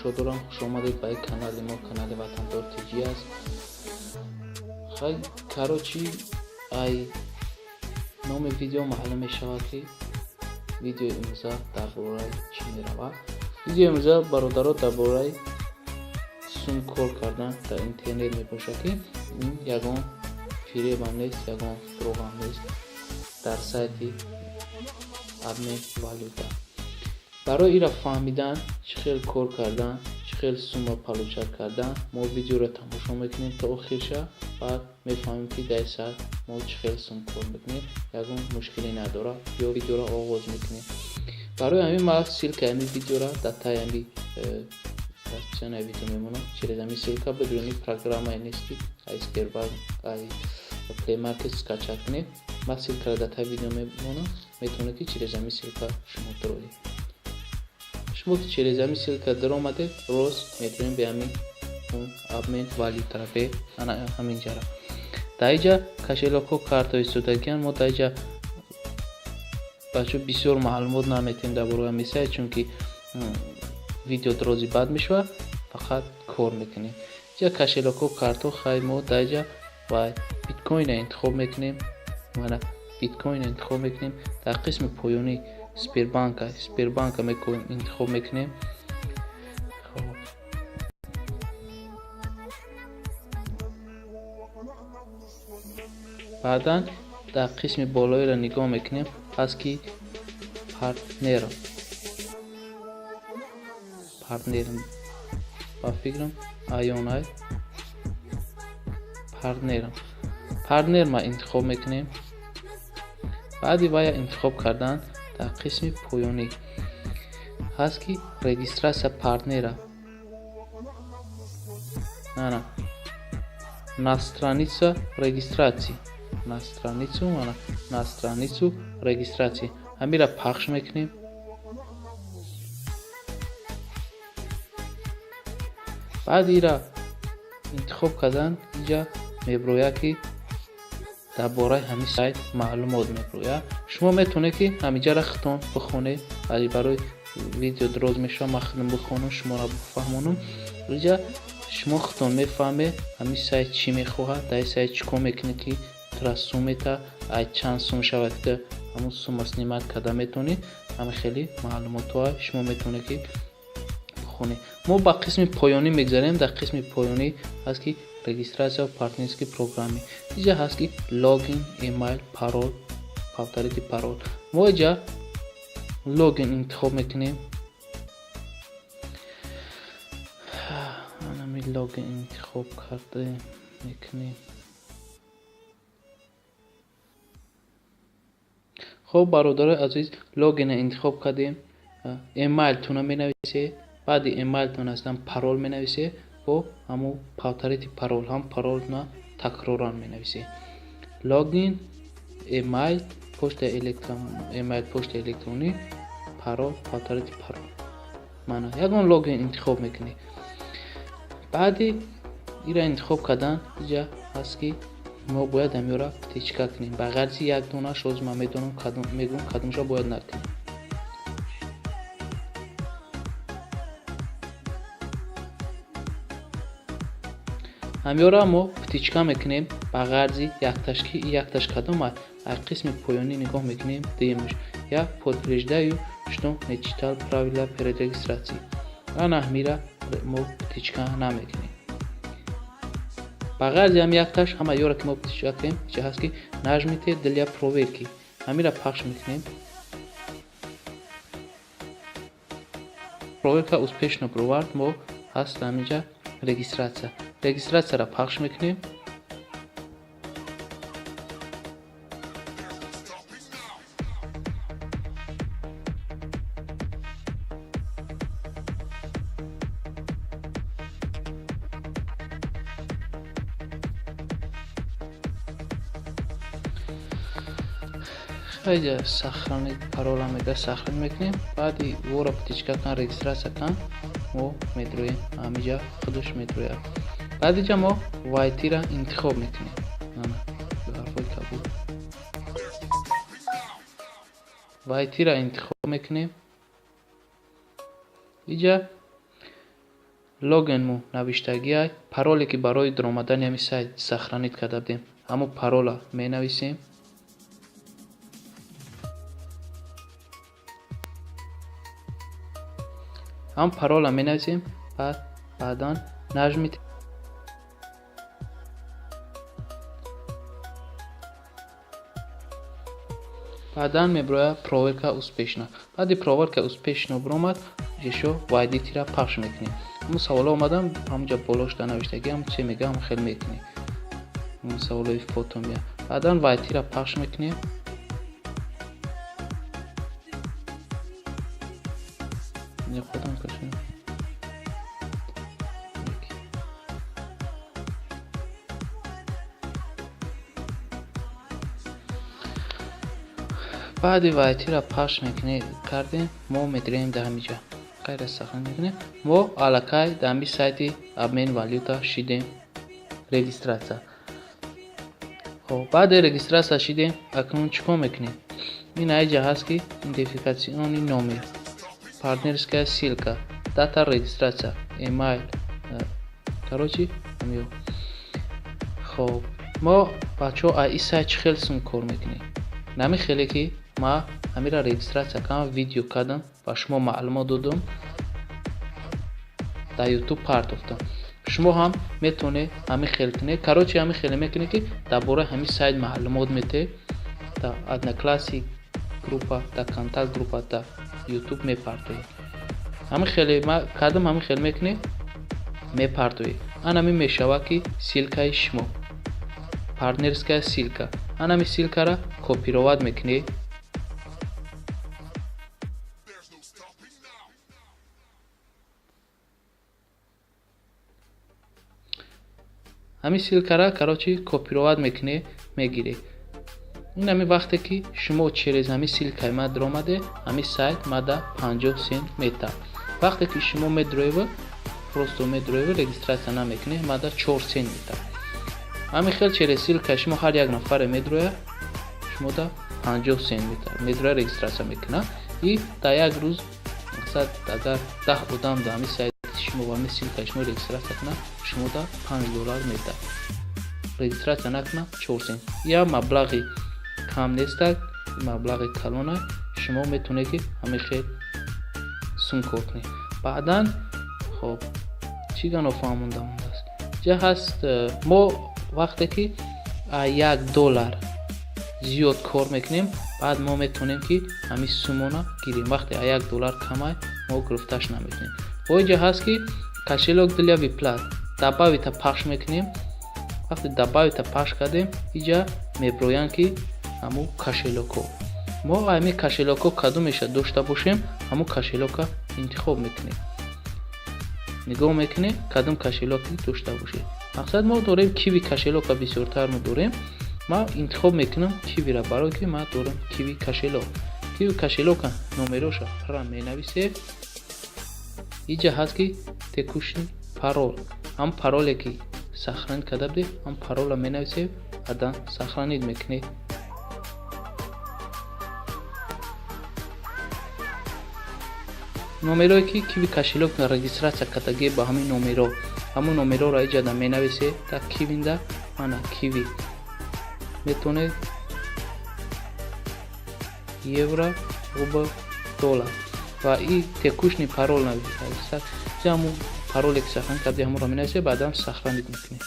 Тамошо дорам. Хуш омадед ба канали мо, канали Ватандор ТЖ аст. Хай, короче, ай номи видео маълум мешавад, ки видеои имрӯза дар бораи чӣ меравад. Видеои имрӯза, бародаро, дар бораи сум кор кардан дар интернет мебошад, ки ин ягон фиребам нест, ягон дурӯғам нест. Дар сайти обмен валюта. Барои инро фаҳмидан, чӣ хел кор кардан, чӣ хел сумма получать кардан, мо видеоро тамошо мекунем то охирша, баъд мефаҳмем, ки дар сайт мо чӣ хел сум кор мекунем. Ягон мушкиле надорад. Ё видеоро оғоз мекунем. Барои ҳамин ман ссылкаи ҳамин видеоро дар таи ҳамин описанияи видео мемонам. Через ҳамин ссылка бидуни программае нест, ки ай Сбербанк, ай Play Market скачать кунед. Ман ссылкаро дар таи видео мемонам, метавонед, ки через ҳамин ссылка шумо дароед. Шумо ки через ҳамин ссылка даромадед, рост метавонед бе ҳамин обмен валютара, бе ҳамин ҷара. Дар инҷа кошелёкҳо, картаҳо истодагианд. Мо дар инҷа, бачаҳо, бисёр маълумот наметиҳем дар бораи ҳамин сайт, чунки видео дрози бад мешавад. Фақат кор мекунем. Инҷа кошелёкҳо, картҳо. Хай, мо дар инҷа ва биткоинро интихоб мекунем. Мана, биткоинро интихоб мекунем. Дар қисми поёнӣ Сбербанка, Сбербанка интихоб мекунем. Хоб, баъдан дар қисми болоиро нигоҳ мекунем, ҳаст ки партнер, партнер, ба фикрам, аёнай партнерам, партнер ма интихоб мекунем. Баъди вая интихоб кардан, дар қисми поёнӣ ҳаст ки регистрация партнера, ана, на страница регистрации, на страницу, ана, на страницу регистрации, ҳамира пахш мекунем. Баъди ира интихоб кардан, инҷа меброяд, ки дар бораи ҳамин сайт маълумот меброяд. Шумо метавонед, ки ҳаминҷаро худтон бихонед, вале барои видео дроз мешавад, ман худам бихонам, шуморо бифаҳмонам. Инҷа шумо худтон мефаҳмед, ҳамин сайт чӣ мехоҳад, дар ин сайт чӣ кор мекунед, ки тура сум мета, ай чанд сум шавад, ки ҳамун сумма снимать карда метавонед. Ҳамин хеле маълумотҳоа шумо метавонед, ки бихонед. Мо ба қисми поёнӣ мегзарем. Дар қисми поёнӣ ҳаст ки регистрация партнерской программы. Инҷа ҳаст ки логин, имейл, пароль, повторите пароль. Мо инҷа логин интихоб мекунем. Анами логин интихоб карда мекунем. Хуб, бародарои азиз, логинро интихоб кардем. Эмайлтонро менависед. Баъди эмайлтон ҳастан парол менависед, бо ҳамун повторите пароль ҳам паролна такроран менависед. Логин, эмайл, почтаи электрон, эмайл, почтаи электронӣ, пароль, повторите пароль. Мана, ягон логин интихоб мекунед. Баъди ира интихоб кардан, инҷа ҳаст, ки мо бояд ҳамиёра птичка кунем. Ба ғайри як донаш, ҳозир ман медонам, мегӯям, кадомша бояд накунем. Ҳамиёра мо птичка мекунем, ба ғарзи якташ, ки якташ кадом аст? Аз қисми поёнӣ нигоҳ мекунем. Дуюмаш: «Я подтверждаю, что не читал правила перед регистрацией». Ана, ҳамира мо птичка намекунем. Ба ғайри ҳами якташ, ҳама ёра ки мо птичка кунем, чӣ ҳаст ки «нажмите для проверки», ҳамира пахш мекунем. Проверка успешно бировард. Мо ҳаст ҳаминҷа регистрация, регистрацияро пахш мекунем. Хайҷа сохранить пароля мега, сохранить мекунем. Баъди вора птичка кан, регистрация кан, мо медроем ҳамиҷа, худаш медрояд. Баъд иҷа мо войти-ра интихоб мекунем. Ана, ҳарфҳои кабуд, войти-ра интихоб мекунем. Иҷа Логинму навиштагиай, пароле, ки барои даромадани ҳамин сайт сохранить карда будем, ҳамун парола менависем. Ҳамун парола менависем, баъд баъдан нажмите. Баъдан мебирояд «Проверка успешна». Баъди проверка успешно биромад, ишо войдите ра пахш мекунем. Ҳамун саволҳо омадан, ҳамунҷа болошда навиштагӣ, ҳам че мега, ҳам хел мекунем. Саволҳои фото меяд. Баъдан войти ра пахш мекунем. Худам кашем. Баъди войти ра пахш кардем, мо медиреем дар ҳаминҷа. Хайра, сохранить мекунем. Мо аллакай дар ҳамин сайти обмен валюта шидем регистрация. Хоб, баъди регистрация шидем, акнун чӣ кор мекунем? Ин аиҷа ҳаст, ки идентификационный номер, партнерская ссылка, дата регистрация, email, короче, ҳамиё. Хоб, мо, бачаҳо, аз ин сайт чӣ хел сум кор мекунем? Нами хеле, ки ма ҳамира регистрация кардам, видео кардам, ба шумо маълумот додам, дар Ютуб партофтам. Шумо ҳам метавонед ҳамин хел кунед. Короче, ҳамин хеле мекунед, ки дар бораи ҳамин сайт маълумот метаҳед, дар Одноклассник группа, дар Контакт группа, дар Ютуб мепартоед. Ҳамин хеле кардам, ҳамин хел мекунед, мепартоед. Ан ҳамин мешавад, ки ссылка и шумо, партнерская ссылка. Ан ҳамин ссылка ра копировать мекунед. Ҳамин ссылка ра, короче, копировать мекунед, мегиред. Ин ҳамин вақте, ки шумо через ҳамин ссылка и ман даромаде, ҳамин сайт мада 50 сент метаҳад. Вақте ки шумо медроева, просто медроева, регистрация намекунед, мада 4 сент метаҳад. Ҳамин хел через ссылка и шумо ҳар як нафаре медрояд, шумода 50 сент метаҳад. Медрояд, регистрация мекунад, и дар як рӯз, мақсад, агар 10 одам дар ҳамин сайти шумо ва ҳамин ссылка и шумо регистрация кунад, шумода 5 доллар медиҳад. Регистрация накунад, 4 сент. Я маблағи кам нестак, маблағи калона. Шумо метавонед, ки ҳамин хел сум кор кунед. Баъдан, хоб, чӣ гано фаҳмонда мондааст? Ҷа ҳаст, мо вақте ки 1 доллар зиёд кор мекунем, баъд мо метавонем, ки ҳамин сумона гирем. Вақте 1 доллар камай, мо гирифташ наметавонем. Бо инҷа ҳаст, ки кошелёк для выплат, добавить а пахш мекунем. Вақте добавить а пахш кардем, иҷа мебироянд, ки ҳамун кошелёк ҳо. Мо ҳамин кошелёк ҳо кадомеша дошта бошем, ҳамун кошелёк а интихоб мекунем. Нигоҳ мекунем, кадом кошелёк е дошта бошед. Мақсад, мо дорем Киви кошелёк а, бисёртар мо дорем. Ман интихоб мекунам Кивира, барое ки ман дорам Киви кошелёк. Киви кошелёк а номероша пурра менависем. Иҷа ҳаст, ки текущий пароль, ҳам пароле, ки сохранить карда будем, ҳам парола менависем, баъдан сохранить мекунед. Номерое, ки Киви кошелёк регистрация кардагӣ, ба ҳамин номеро, ҳамун номероро иҷада менависед. Дар Кивинда, мана, Киви метавонед евро, рубл, доллар ва и текущий пароль нависад. Ҳамун пароле, ки сохранить карди, ҳамонро менависед, баъдан сохранить мекунед.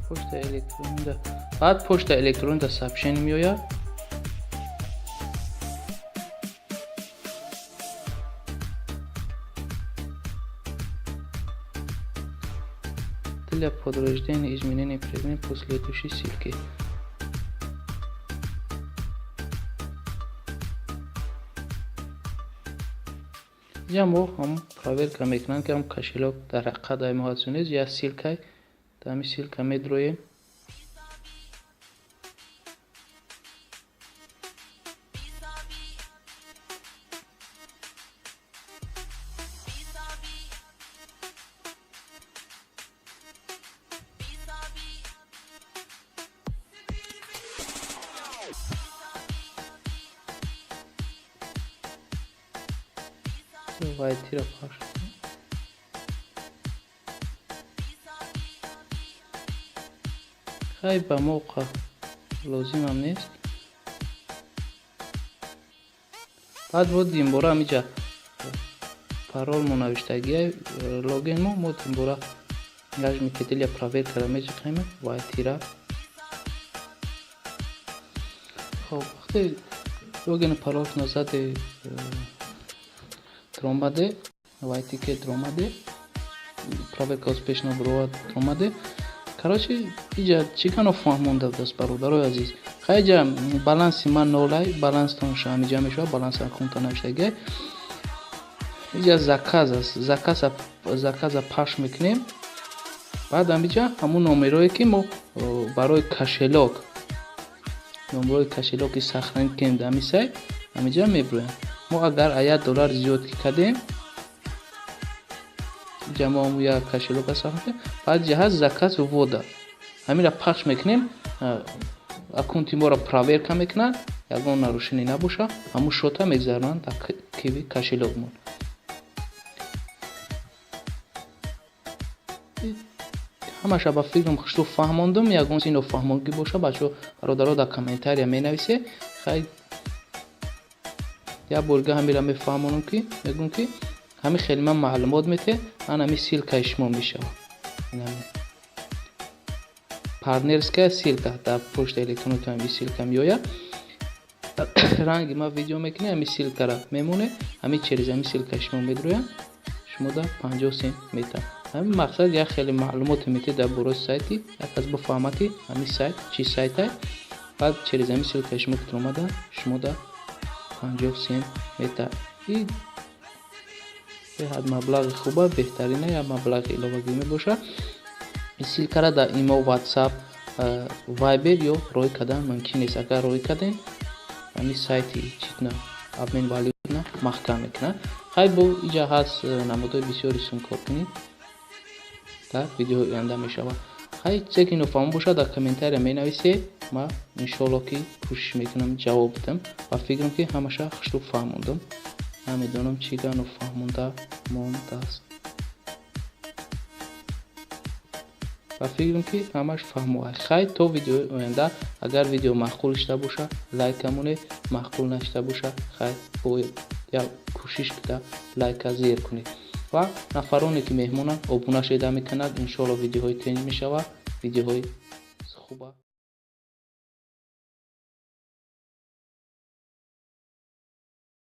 Почта электронда, баъд почта электронда сообщение меояд. Для подтверждения изменения предмета по следующей ссылке. Инҷа мо ҳам проверка мекунанд, ки ҳам кошелёк дар ҳақиқат ай мо ҳаст ё нест. Я ссылка, дар ҳамин ссылка медроем. Войти ро пахш. Хай, ба мо лозимам нест. Баъд бо димбора ҳамиҷа парол мо навиштагия, логин мо димбора нажмите для проверка ра меҷиқем, войти ра. Хоб, вақте логин парол назаде, дромаде, войти ке дромаде, проверка успешно бировад, дромаде. Короче, иҷа чӣ кано фаҳмонда будааст, бародарои азиз? Хай, иҷа баланси ман нолай, баланстонша ҳамиҷа мешавад, баланс аккаунта навиштагиай. Иҷа заказ аст, заказа пахш мекунем. Баъд ҳамиҷа ҳамун номерое, ки мо барои кошелёк, номерои кошелёк и сохранить кунем дар ҳамин сайт, ҳамиҷа мебироянд. Мо агар $1 зиёд ки кардем, иҷа мо як кошелёк а сохранить. Баъд иҷа ҳаст заказ ввода, ҳаминра пахш мекунем, аккаунти моро проверка мекунанд, ягон нарушение набоша, ҳамун счёт а мегзаронанд дар киви кошелёк мон. Ҳамаша ба фикрам хушрӯ фаҳмондум. Ягон чизи нофаҳмогӣ боша, бачаҳо, бародаро, дар комментария менависе. Хай, як борга ҳамира мефаҳмонам, ки мегӯм, ки ҳамин хеле ман маълумот мете, ан ҳамин ссылка и шумо мешавад, партнерская ссылка. Дар почта электронитон ҳамин ссылка меояд. Ранги ма видео мекунем, ҳамин ссылка ра мемонед, ҳамин через ҳамин ссылка и шумо медроянд, шумо дар 50 сент метавад. Ҳамин мақсад як хеле маълумоте метед дар бораи сайти, як кас бифаҳмад, ки ҳамин сайт чӣ сайтай. Баъд через ҳамин ссылка и шумо ки омада, шумо дар 50 сент метавад. И беҳад маблағи хуба, беҳтарина, як маблағи иловагӣ мебошад. Ссылка ра дар имо, WhatsApp, Viber ё рой кардан мумкин нест. Агар рой кардем, ҳамин сайти читна обмен валютна маҳкам мекунад. Хай, бо иҷа ҳаст намудҳои бисёри сумкоркунӣ, дар видеои оянда мешавад. Хай, чизе ки нофаҳмо бошад, дар комментария менависед, ма иншоалло ки кӯшиш мекунам ҷавоб бидам. Ва фикрам, ки ҳамаша хушрӯ фаҳмондам. Намедонам, чӣ га нофаҳмонда мондааст. Ва фикрам, ки ҳамаш фаҳмо. Хай, то видеои оянда. Агар видео маъқул шуда боша, лайка монед, маъқул нашуда боша, хай, як кӯшиш кида лайка зер кунед. Ва нафароне ки меҳмонанд, обуна шуда мекунад. Иншоалло, видеоҳои тенҷ мешавад, видеоҳои хуба.